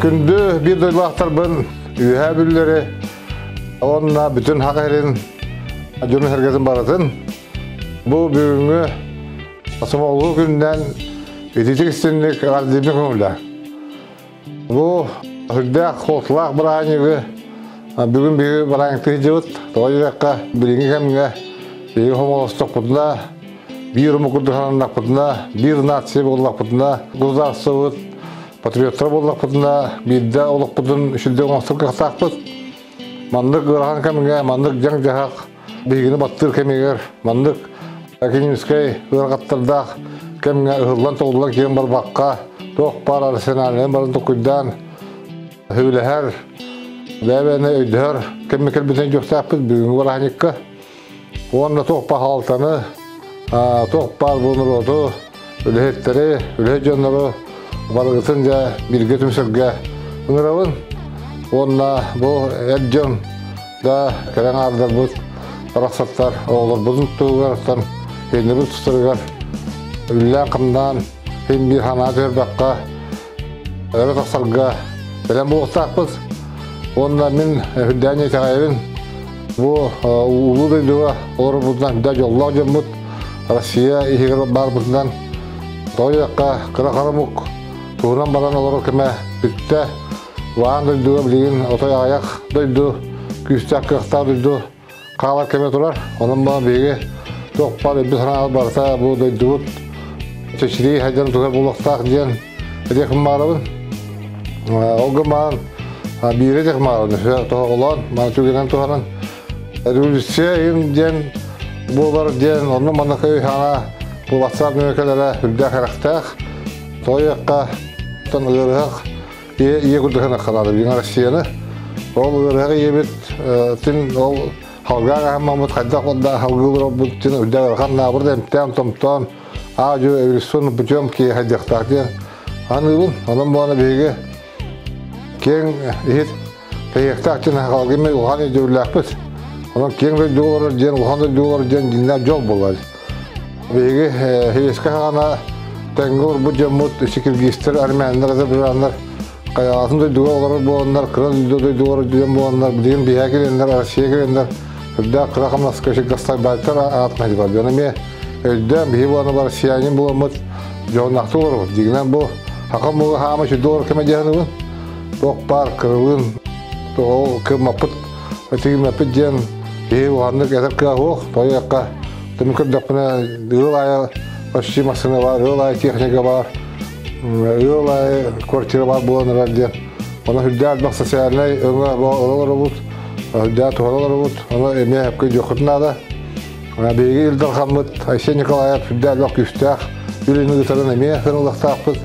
Күндү биир дойдулаахтарбын Үөһээ Бүллэри уонна бүтүн Саха сирин дьонун-сэргэтин барытын бу бүгүҥҥү сомоҕолоһуу күнүнэн ититик истинник эҕэрдиибин көҥүллээ. Бу сүрдээх суолталаах бырааһынньыгы бүгүн биһиги бырааһынньыктыы сылдьабыт. Тоҕо диэтэххэ, билиҥҥи кэмҥэ биһиги хомолостохпутуна, биир омук курдук сананнахпытына, биир нация буоллахпытына, государствобыт патриоттара буоллахпытына, биирдэ олохпутун үчүгэй оҥостор кыахтаахпыт. Маннык ыарахан кэмҥэ, маннык дьаҥ-дьаһах биһигини баттыыр кэмигэр, маннык экономическай ыарахаттардаах кэмҥэ ыһыллан-тоҕуллан киирэн барбакка, туох баар арсенальнай барын толкуйдаан, сөбүлэһэр, бэйэ-бэйэни өйдөһөр кэмҥэ кэлбитин дьохтаахпыт бүгүҥҥү бырааһынньыкка. Уонна туох баһаалтаны, туох баар бу норуоту, үлэһиттэри, үлэһит дьоннору барыгытын дьэ бииргэ түмсэргэ ыҥырабын. Уонна бу эр дьон да кэлэн аардарбыт барахсаттар оҕолорбутун туһугар кинилэрбит тустарыгар үлэлээн-хамнаан син биир санаа түһэрбэххэ өрө тахсарга бэлэм буолуохтаахпыт. Уонна мин үрдээн итэҕэйэбин бу улуу дойдуга олорорбутунан үрдээх дьоллоох дьоммут Россия иһигэр баарбытынан тоҕо диэтэххэ кыра харамук туһунан баран олорор кэмэ бүттэ. Улахан дойдуга билигин отой аҕыйах дойду күүстээх кыахтаах дойду хаалар кэмэ турар. Онон бу биһиги туох баар өйбүт санаабыт барыта бу дойдубут чэчирии хайдан туһа буолуохтаах диэн этиэхпин баҕарабын. Ол гынан биири этиэх баҕарабын тоһоҕолоон, маны түгэнэн туһанан революция им диэн буолар диэн онно манна өй-санаа бу WhatsApp нөҥүө кэлэрэ үрдээх эрэхтээх. Тоҕо тон ыарыһах ийэ курдук ханахханаады билигин Россияны. Ол ыарыһах ийэбит тин ол халгаан аһаммаммыт хайдах да халгыылар олбут тин үрдээх ыарахан наабыр да эмтээн томтоон аа-дьуо эволюционным путем киһи хайдыахтаах диэн аныыбын. Онон буолана биһиги киэҥ иһит тэйиэхтээх диэн халгымай улахан өйдөбүллээхпит. Онон киэҥ дойду олорор диэн улахан дойду олорор диэн дьиҥнээх дьол буолар. Биһиги Хиэскэ хаҕана тэҥҥэ олорбут дьоммут үс киргизтэр, армяннар, азербайджаннар хайаҕатын дойдуга олорор буоланнар, кыра дойдуга олорор дьон буоланнар, билигин биһиэхэ кэлэннэр, Россия кэлэннэр үрдээх кыра хамнаска гастарбайтер аатын айдылар. Дьон эмиэ өйдөөн биһи буоланнар россиянин буоламмыт дьоһуннаахтык олоробут. Дьиҥинэн бу хака муга хаама сүдү олорор кэмэ дьаһаныбын. Туох баар кырылыын ол кыммаппыт, тигиммэппит диэн киһи улаханнык этэр кыах суох. Тоҕо Түмүк көрдөхпүнэ, ыал аайы почти массыына баар, ыал аайы техника баар, ыал аайы квартира баар буолан эрэр диэн. Онон үрдээх элбэх социальнай өҥө олоробут, үрдээх туһана олоробут, ону эмиэ сөпкө өйдүөххүтүн наада. Биһиги Ил Дархаммыт Айсен Николаев үрдээх элбэх күүстээх үлэни ыытарын эмиэ сыаналыахтаахпыт.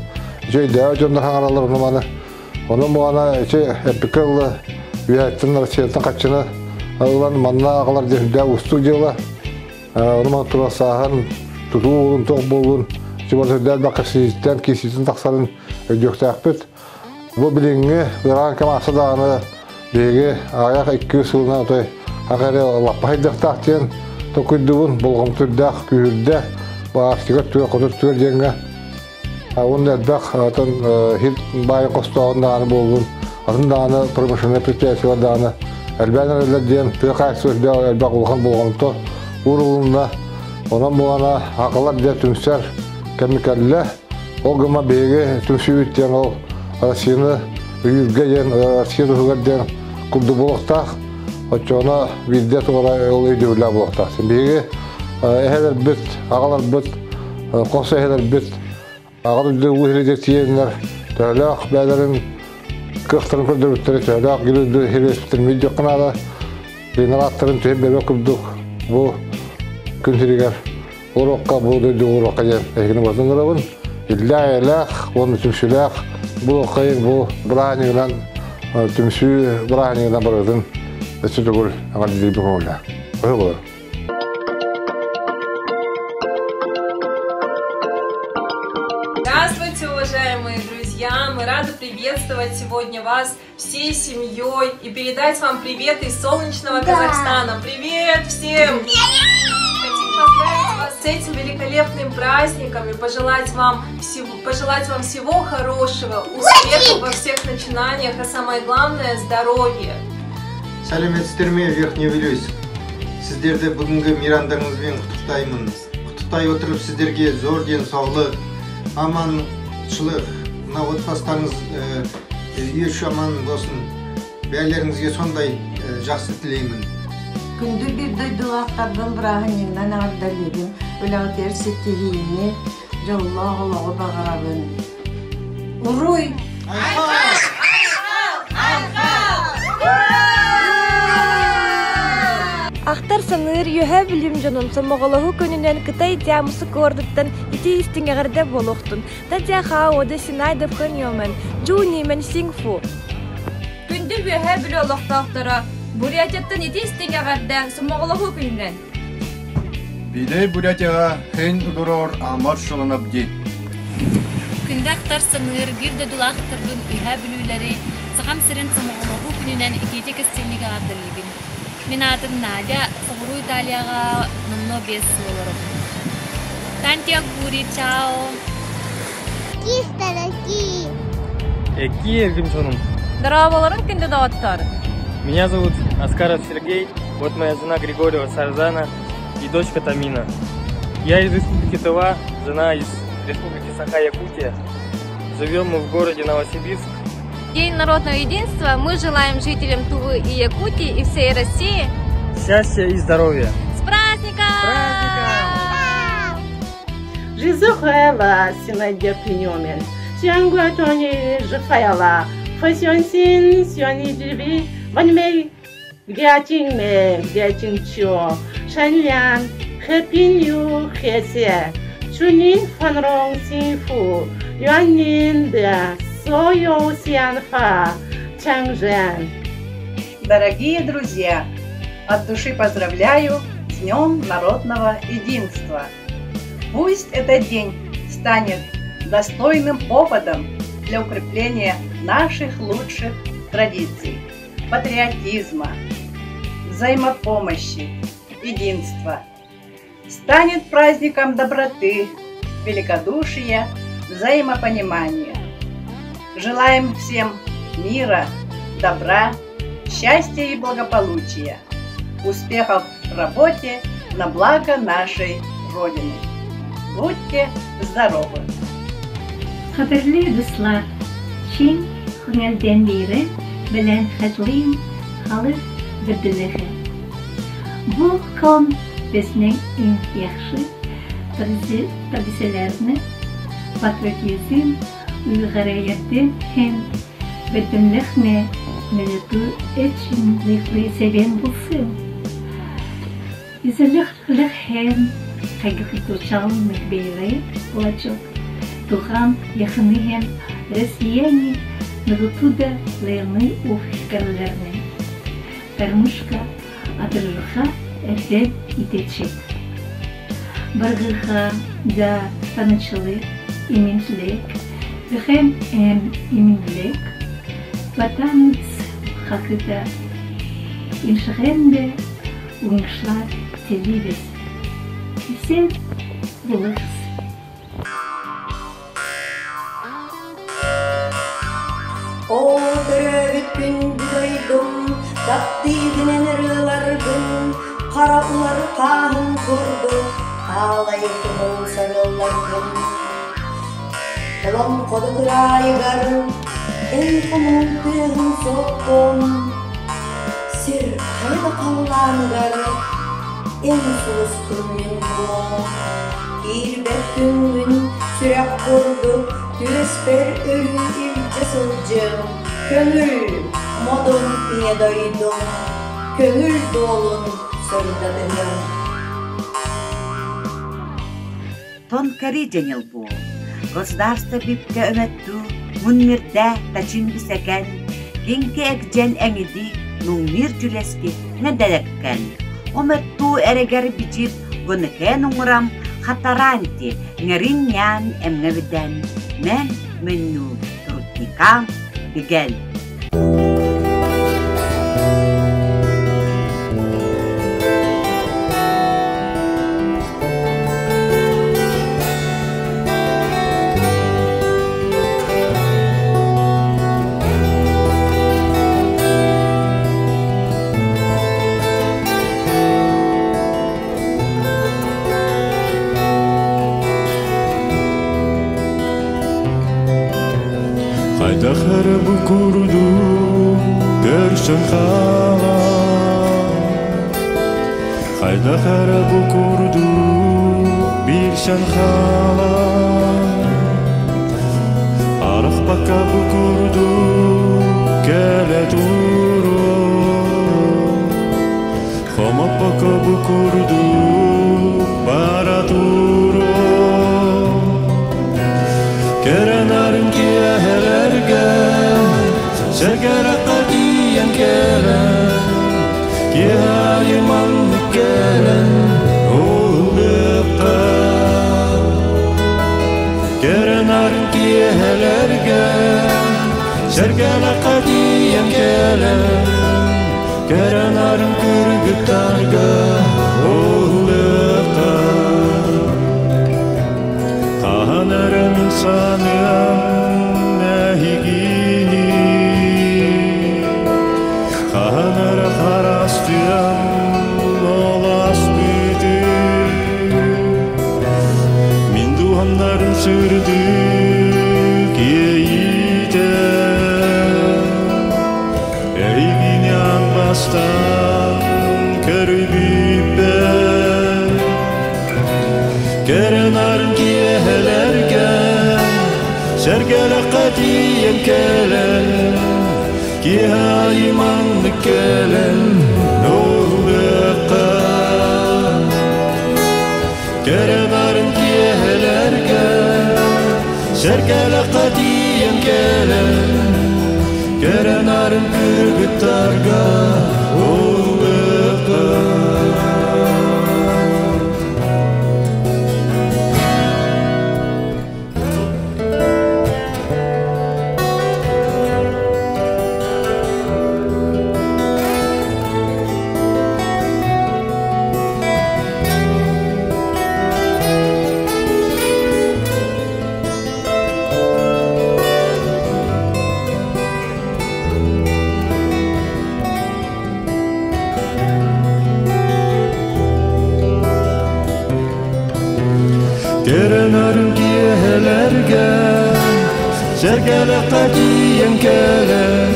Үчүгэйдээҕи дьоннор хаҥараллар ону маны. Онон буолана ити эппиккэ дылы үөһэттэн Россияттан хаччыны ылан манна аҕалар диэн үрдээх уустук дьыала. Ону маны турасааһын, тутуу буолун, туох буолун, чугас үрдээх элбэх кэпсэтииттэн, киирсииттэн тахсарын өйдүөхтээхпит. Бу билиҥҥи ыарахан кэм ааста даҕаны биһиги аҕыйах икки сылынан отой ах эрэ лаппа хайдыахтаах диэн толкуйдуубун, болҕомто үрдээх күүһүрдэ, бу Арктика өттүгэр, хоту өттүгэр диэҥҥэ Уонна элбэх атын сир баайын хостооһун даҕаны буоллун, атын даҕаны промышленнай предприятиелар даҕаны элбээн эрэллэр диэн тыа хаһаайыстыбата элбэх улахан болҕомто уурулунна. Онон буолана сахалар дьэ түмсэр кэм кэллэ. Ол гыма биһиги түмсүүбүт диэн ол Россияны өйүүргэ диэн, Россия туһугар диэн курдук буолуохтаах. Оччоҕуна биирдэ туора ол өйдөбүллээх буолуохтаах. Биһиги эһэлэрбит, аҕаларбыт хос эһэлэрбит аҕа дойду улуу иһиригэр тиийэннэр төһөлөөх бэйэлэрин кыахтарын көрдөрбүттэрэ төһөлөөх иһириэспиттэрин билдиэххэ наада кинилэр ааттарын түһэн биэрбэт курдук бу күн сиригэр уруокка бу дойду уруокка диэн эһигини барытын ылабын иллээх-эйэлээх уонна түмсүүлээх буолуоххайын бу бырааһынньыгынан түмсүү бырааһынньыгынан барытын өссө төгүл эҕэрдэлиирбин көҥүллээх. Оһо Здравствуйте, уважаемые друзья! Мы рады приветствовать сегодня вас всей семьей и передать вам привет из солнечного да. Казахстана. Привет всем! Хотим поздравить вас с этим великолепным великолепным праздником и пожелать вам всего, пожелать вам всего хорошего, успехов во всех начинаниях, а самое главное – здоровья. Сәлеметсіздер ме, Верхневилюйск! Сіздерді бүгінгі мейрамдарыңызбен құттықтаймын. Құттықтай отырып, сіздерге зор денсаулық, аманшылық, мына отбасыларыңыз үй іші аман болсын. Бәрілеріңізге сондай жақсы тілеймін. Күндү биир дойдулаахтарбын бырааһынньыгынан эҕэрдэлиибин, үлэҕитигэр ситиһиини, дьоллоох олоҕу баҕарабын. Уруй! Ахтар саныыр Үөһээ Бүлүүм дьонун сомоҕолоһуу күнүнэн Кытай Дямусы куордуттан итии истиҥ эҕэрдэ буолуохтун. Татьяха Ода Синай Дапханьомен, Джу Нимен Сингфу. Күндү Үөһээ Бүлүү олохтоохторо, Бурятияттан итии истиҥ эҕэрдэ сомоҕолоһуу күнүнэн! Билей Бурятияҕа хэн олорор Амар Шолонабди. Күндү ахтар саныыр биир дойдулаахтарбын Үөһээ Бүлүүлэри Сахам сирин сомоҕолоһуу күнүнэн итиитик истиҥник эҕэрдэлиибин. Мин аатым Надя, соҕуруу Италияҕа номнуо 5 сыл олоробун. Tanti auguri, ciao! Какие Эргимсоном? Дорооболорун күндү доҕоттор! Меня зовут Аскаров Сергей, вот моя жена Григорьева Сарзана и дочка Тамина. Я из Республики Тыва, жена из Республики Саха-Якутия. Живем мы в городе Новосибирск. День народного единства мы желаем жителям Тувы и Якутии и всей России счастья и здоровья. С праздником! С праздником! 日子回了，新来的朋友们，全国终于日快乐，我相信选你这位完美，爱情美，爱情球，善良和平又和谐，祝您繁荣幸福，愿您的所有想法成真。 Дорогие друзья, от души поздравляю с Днем народного единства! Пусть этот день станет достойным поводом для укрепления наших лучших традиций, патриотизма, взаимопомощи, единства. Станет праздником доброты, великодушия, взаимопонимания. Желаем всем мира, добра, счастья и благополучия, успехов в работе на благо нашей Родины. Будьте здоровы! Кадерле дуслар, чын күңелдән бәйрәм белән котлыйм халык бердәмлеге. Бу көн безнең иң яхшы традицияләрне, патриотизм, уй-гайрәтне һәм бердәмлекне ныгыту өчен ныклы сәбәп булсын. Изгелек һәм кайгыртучанлык бәйрәм булачак. Туган якны һәм Россияне ныгытуда лаеклы уй-фикерләрне тормышка ашырырга ярдәм итәчәк. Барыгызга да тынычлык, иминлек, бәхет һәм иминлек, Ватаныбыз хакында эшләрдә уңышлар телибез. Исән булыгыз! Оо төрөөбүт күндү дойдум, таптыыбын ырыаларгын, хара улар хааһын курдук, хаалай кыһыл сарыалларгын. Олоҥхо кыраайыгар эн хомуһун тыаһын соттум, сир хайа да халлааныгар эн сулускун мин буолуом. Киирбэт күҥҥүн сүрэх курдук түөспэр өрүү илдьэ сылдьыам, көҥүл модун ийэ дойдум, көҥүл дуолун сырдатыһыам. Тонкари дьэнил буол. Государство бипкэ өмөттүү мунмирдэ тачин бисэкэн, кинки экдьэн эҥиди нуҥнир дьүлэски нэдэлэккэн. Омөттүү эрэгэр бичип гыныкэн уҥурам хатаранти ҥэрин-ньаан эмҥэбидэн мэн мөннүү трутникам бигэл. Хайдах эрэ бу курдук көрсөн хаалан, Хайдах эрэ бу курдук билсэн хаалан, Арахпакка бу курдук кэлэ туруо, Хомоппокко бу курдук бара туруо. Кэрэ-нарын киэһэлэргэ сэргэрэххэ тиийэн кэлэн, киэһэ аайы маннык кэлэн уһуллуохха. Кэрэ-нарын киэһэлэргэ сэргэлэххэ тиийэн кэлэн, кэрэ-нарын кыргыттарга уһуллуохха. Хаһан эрэ мин саныам эһигини, хаһан эрэ харастыам ол ааспыты. Мин дууһамнарын сырдык иэйиитэ, эһигини аан бастаан көрбүппэр. Кэрэ-нарын киэһэлэргэ сэргэлэххэ тиийэн кэлэн, киэһэ аайы маннык кэлэн уһулуохха. Кэрэ-нарын киэһэлэргэ сэргэлэххэ тиийэн кэлэн, кэрэ-нарын кыргыттарга уһулуохха. Кэрэ-нарын киэһэлэргэ сэргэлэххэ тиийэн кэлэн,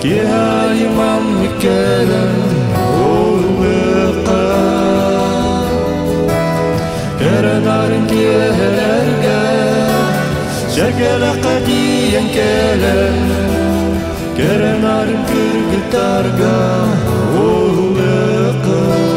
киэһэ аайы маннык кэлэн уһулуохха. Кэрэ-нарын киэһэлэргэ сэргэлэххэ тиийэн кэлэн, кэрэ-нарын кыргыттарга уһулуохха.